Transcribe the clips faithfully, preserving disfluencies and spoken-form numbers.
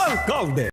Alcalde.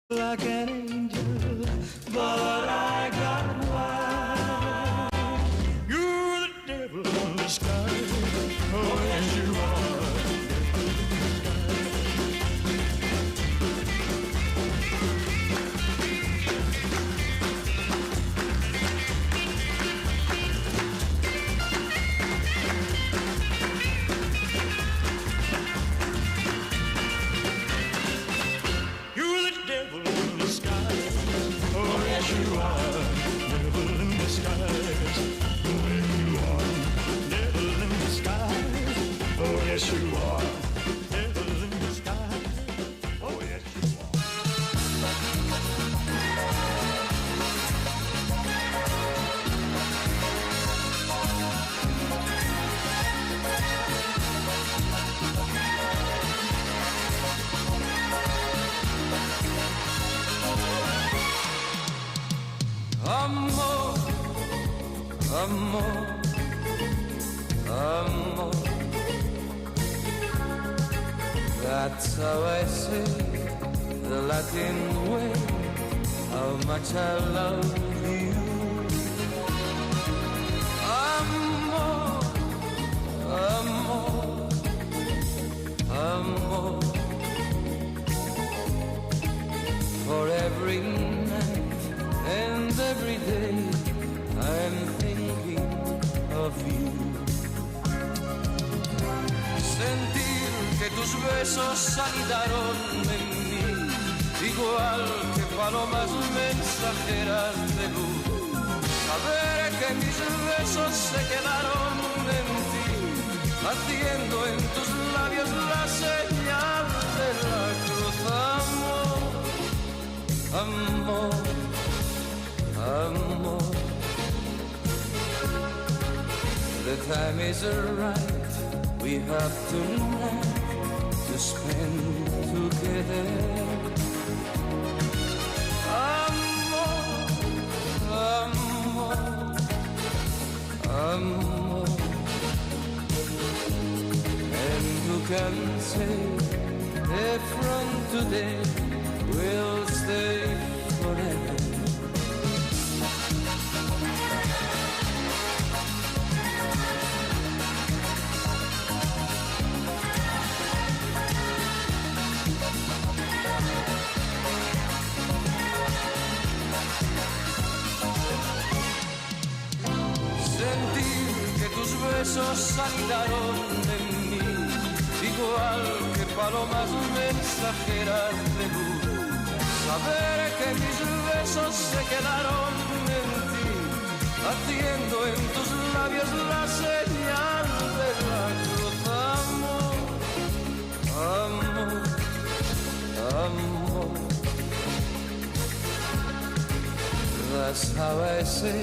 Like an angel, but I got wise. You're the devil in disguise. Oh, yes, you are. You're the devil in disguise. Oh, yes, you are. Devil in disguise. Oh, yes, you are. Devil in disguise. Oh, yes, you are. Devil in disguise. Oh, yes, you are. Amor, amor, amor. That's how I say the Latin way, how much I love you. Amor, amor, amor. For every night and every day, I'm thinking of you. Sentir que tus besos anidaron en mí, igual que palomas mensajeras de luz. Saber que mis besos se quedaron en ti, haciendo en tus labios la señal de la cruz. Amor, amor, amor. The time is right, we have tonight to spend together. Amor, amor, amor. And who can say if from today we'll stay forever? Sentir que tus besos anidaron en mí, igual que palomas mensajeras de luz. Saber que mis besos se quedaron en ti, haciendo en tus labios la señal de la cruz. Amor, amor, amor. That's how I say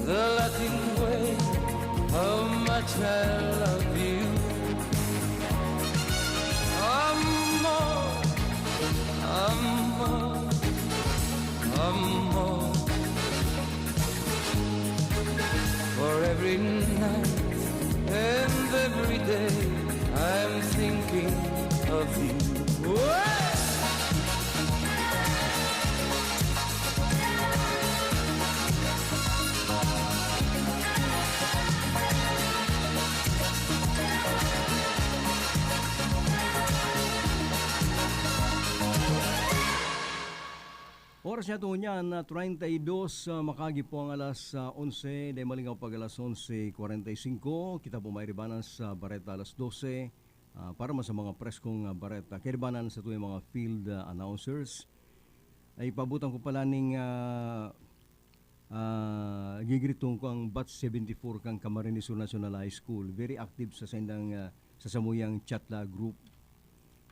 the Latin way, how much I love you. Amor, amor, amor. For every night and every day, I'm thinking of you. Uy! Oras niya tunyan na treinta y dos, ah, makagi po ang alas, ah, onse, dai malingaw pag alas onse cuarenta y cinco. Kita po mairibanan sa Bareta alas dose, ah, para man sa mga preskong, ah, bareta. Kairibanan sa tuyang mga field, ah, announcers. Ay, paabutan ko pala ning, ah, ah, gigriton ko ang batch seventy-four kan Camarines Sur National High School. Very active sa saindang, ah, sa samuyang chat la group.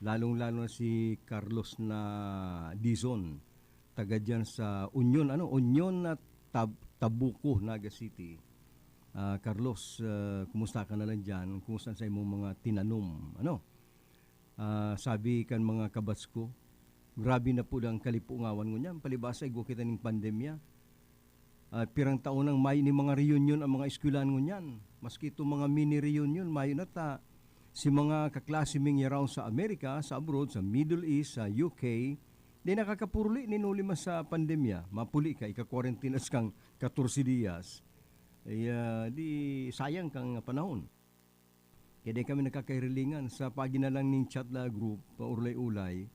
Lalong-lalo na si Carlos na Dizon, taga diyan sa Union, ano, Union na Tab-, Tabuco, Naga City. Ah, Carlos, ah, kumusta ka na lang diyan? Kumusta sa imong mga tinanom? Ano? Ah, sabi kan mga kabats ko, grabe na po ang kalipungawan ngunyan. Palibasa, igwa kita ning pandemya. Ah, pirang taon nang mayo ni mga reunion ang mga eskwelahan ngunyan. Maski itong mga mini reunion, mayo na ta. Si mga kaklase ming yaraw sa Amerika, sa abroad, sa Middle East, sa U K, Di nakakapuruli nin huli man sa pandemya, mapuli ka, ika-kwarentinas kang katorse diyas, eh, ah, di sayang kang panahon. Kaya di kami nagkakairilingan sa pagi na lang ning chat na group, paulay-ulay,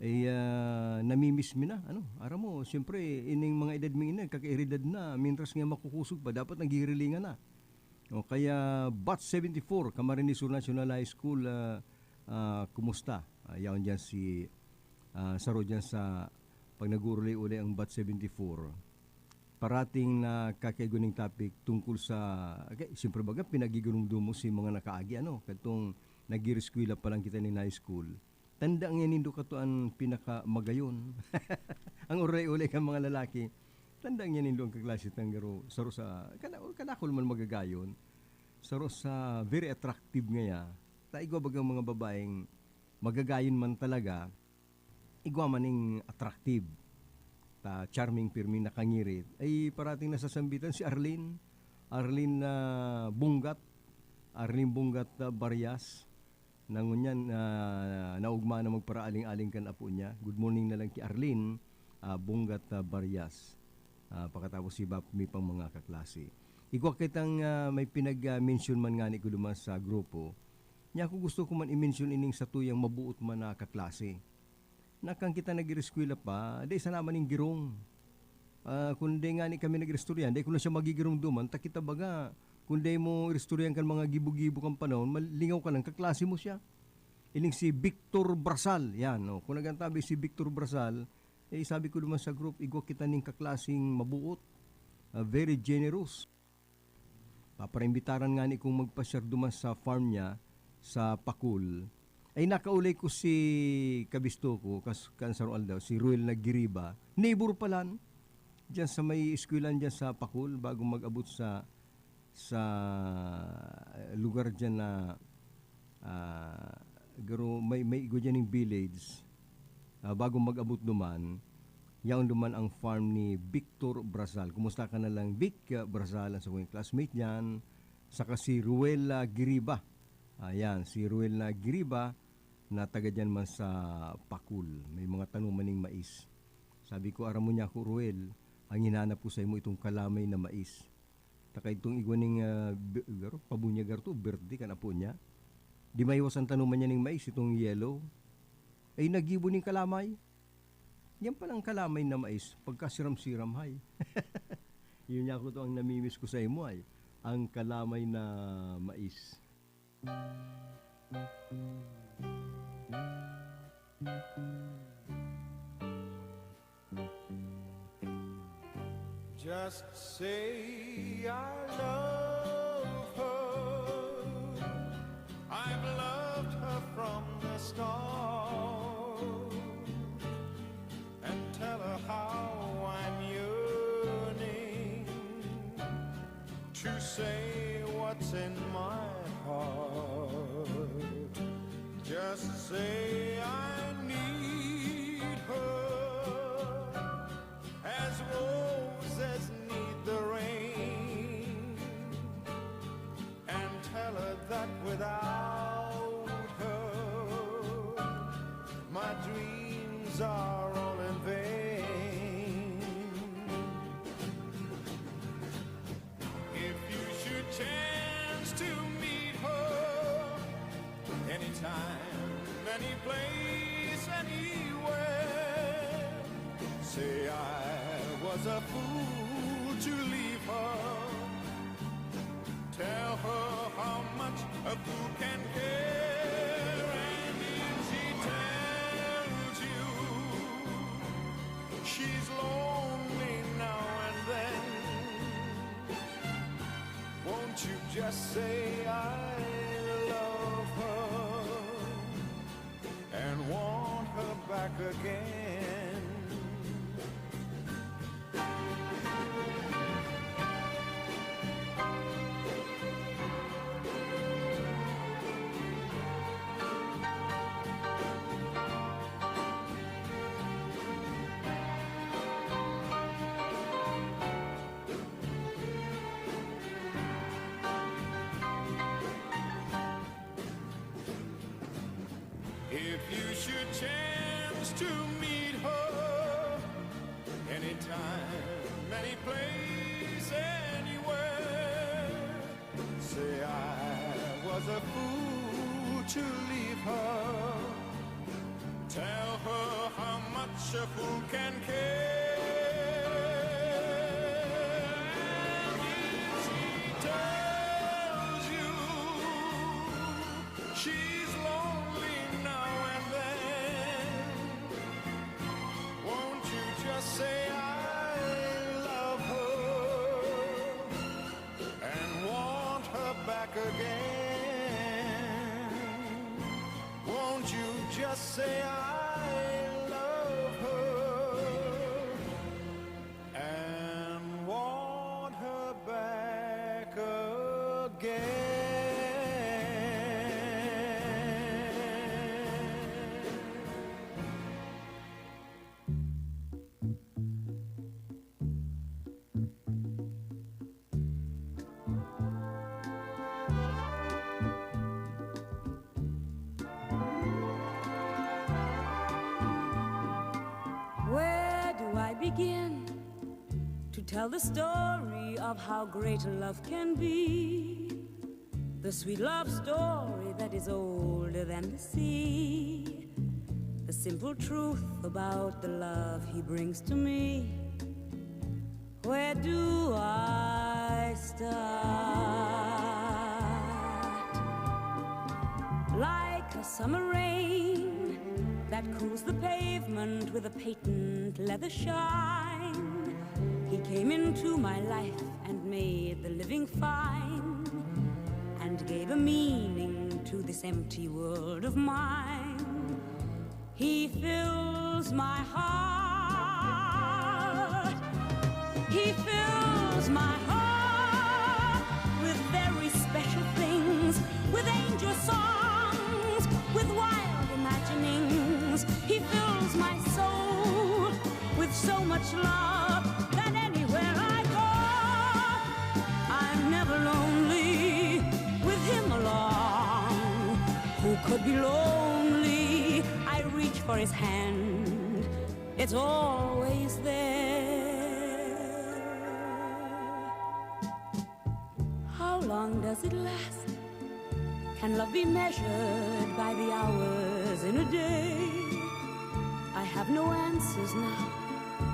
eh, ah, namimiss mi na, ano? Aram mo, siyempre, ining mga edad mi ini, kakaeridad na, mintras nga makukusog pa, dapat naghihirilingan na. O kaya, Batch seventy-four, Camarines Sur National High School, ah, ah, kumusta? Ah, yaon dyan si, ah, saro dyan sa pag nag-uulay-ulay ang Batch seventy-four. Parating na kakaiguning topic tungkol sa, okay, siyempre baga, pinagigurumdom mo si mga nakaagi, ano, kadtong nag-ireskwela pa lang kita nin high school. Tanda niya nindo kato an pinakamagayon. Ang uray-ulay kan mga lalaki, tanda niya nindo ang kaklase tang garo, saro sa, kana-, kadakul man magagayon, saro sa very attractive ngaya. Ta igwa bagang mga babaeng magagayon man talaga, igwa man ning attractive. Ta charming, pirmi, nakangirit. Ay parating nasasambitan si Arlene, Arlene, ah, Bunggat, Arlene Bunggat, ah, Barias. Na ngunyan, ah, naugma na magparaaling-aling kan apo niya. Good morning na lang ki Arlene, ah, Bunggat, ah, Barias. Ah, pakatapos iba mi pang mga kaklase. Igwa kitang, ah, may pinag, ah, mention man ngani ko duman sa grupo. Nya ako gusto ko man i-mention ining satuyang mabuot man na kaklase. Na kan kita nag-ireskwela pa, dai sana man ning girong. Ah, kun dai ngani kami nag-iristorya, dai ko na siya magigiromdoman, ta kita baga, kun dai mo iristoryahan kan mga gibo-gibo kan panahon, malingaw ka lang, kaklase mo siya. Ining si Victor Brasal, yan, oh. Kun nag-antabi si Victor Brasal, eh, sabi ko naman sa group, igwa kita ning kaklaseng mabuot, ah, very generous. Paparimbitaran ngani kong magpasyar duman sa farm niya, sa Pacul. Ay, nakaulay ko si kabisto ko, kas-, kan sarong aldaw, si Ruel Nagiriba. Neighbor palan, diyan sa may eskwelahan diyan sa Pacul, bago mag-abot sa, sa lugar diyan na, ah, garo, may, may igwa diyan yung village. Ah, bago mag-abot duman, yaon duman ang farm ni Victor Brasal. Kumusta ka na lang, Vic, ah, Brasal, ang sakong classmate diyan, saka si Ruel, ah, Giriba. Ayan, si Ruel na Giriba na taga diyan man sa Pacul. May mga tanuman ning mais. Sabi ko, "Aram mo niya ako, Ruel, ang hinanap ko sa imo itong kalamay na mais." Ta kaidtong igwa ning, ah, bi-, garo, pabunyagar to, birthday kan apo niya. Di maiwas ang tanuman niya ning mais, itong yellow. Ay, nagibo ning kalamay. Yan palang kalamay na mais, pagkasiram-siram, hay. Yun niya ako to ang namimiss ko sa imo, ay. Ang kalamay na mais. Just say I love her. I've loved her from the start. And tell her how I'm yearning to say what's in my heart. Just say I need her as roses need the rain, and tell her that without her, my dreams are all in vain. If you should chance to meet her, anytime, any place, anywhere, say I was a fool to leave her. Tell her how much a fool can care, and if she tells you she's lonely now and then, won't you just say, "I love her and want her back again"? If you should chance to meet her anytime, any place, anywhere. Say I was a fool to leave her. Tell her how much a fool can care. And if she tells you she's lonely now and then, won't you just say, "I love her and want her back again"? Won't you just say, "I love her and want her back again"? Where do I begin to tell the story of how great love can be? The sweet love story that is older than the sea. The simple truth about the love he brings to me. Where do I start? Like a summer rain that cools the pavement with a patent leather shine, he came into my life and made the living fine, and gave a meaning to this empty world of mine. He fills my heart. He fills my heart with very special things, with angel songs, with wild imaginings. He fills my soul with so much love that anywhere I go, I'm never lonely with him along. Who could be lonely? I reach for his hand. It's always there. How long does it last? Can love be measured by the hours in a day? I have no answers now,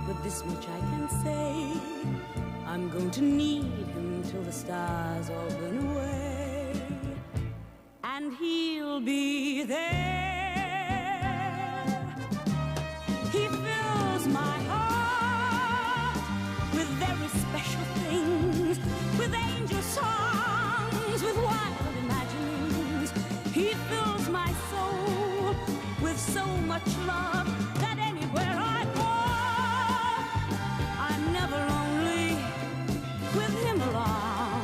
but this much I can say. I'm going to need him till the stars all burn away. And he'll be there. He fills my heart with very special things, with angel songs, with wild imaginings. He fills my soul with so much love that anywhere I go, I'm never lonely with him along.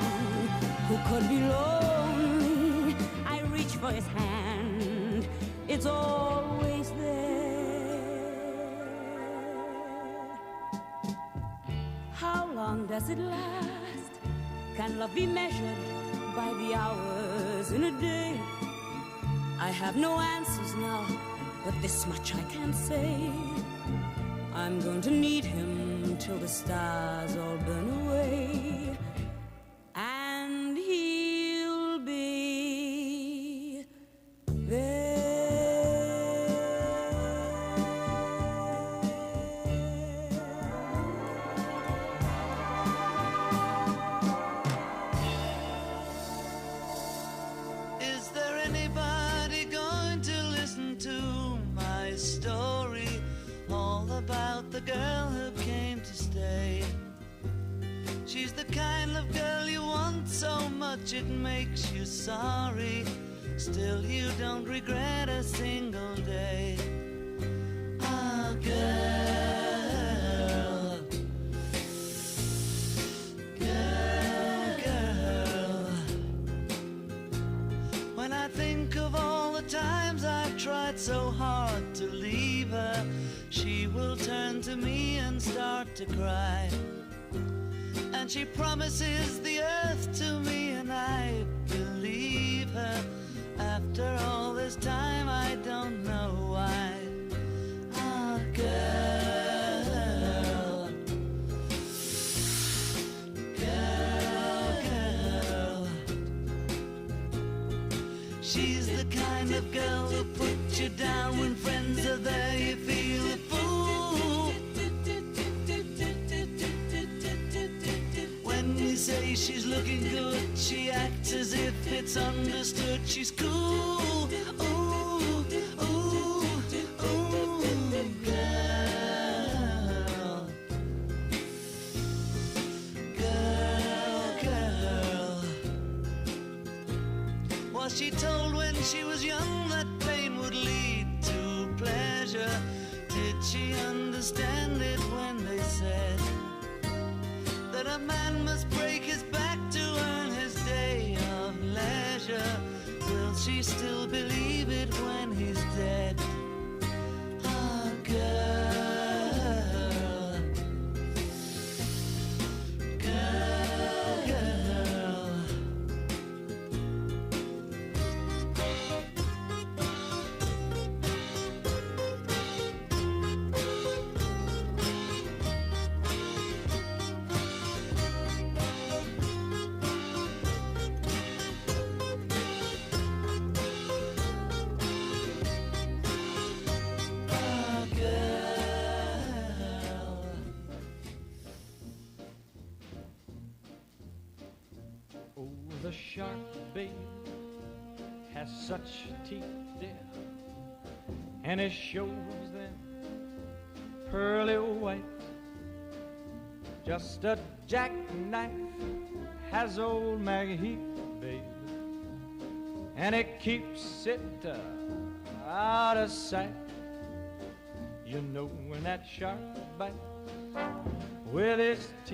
Who could be lonely? I reach for his hand. It's always there. How long does it last? Can love be measured by the hours in a day? I have no answers now, but this much I can say. I'm going to need him till the stars all burn away. And he'll be there. Is there anybody going to listen to my story? All about the girl who came to stay. She's the kind of girl you want so much it makes you sorry. Still, you don't regret a single day. A girl, girl, girl. When I think of all the times I've tried so hard to leave her, she will turn to me and start to cry. And she promises the earth to me, and I believe her. After all this time, I don't know why. She's the kind of girl who puts you down when friends are there. You feel a fool. When you say she's looking good, she acts as if it's understood. She's cool. Ooh, ooh, ooh, girl. Girl, girl. Was she told when she was young that pain would lead to pleasure? Did she understand it when they said that a man must break his back to earn his day of leisure? Will she still believe it when he's dead? Ah, girl. Girl, girl. Ah, girl. Oh, the shark, babe, has such teeth, dear, and it shows them pearly white. Just a jackknife has old Maggie, babe, and it keeps it uh, out of sight. You know when that shark bites with its teeth,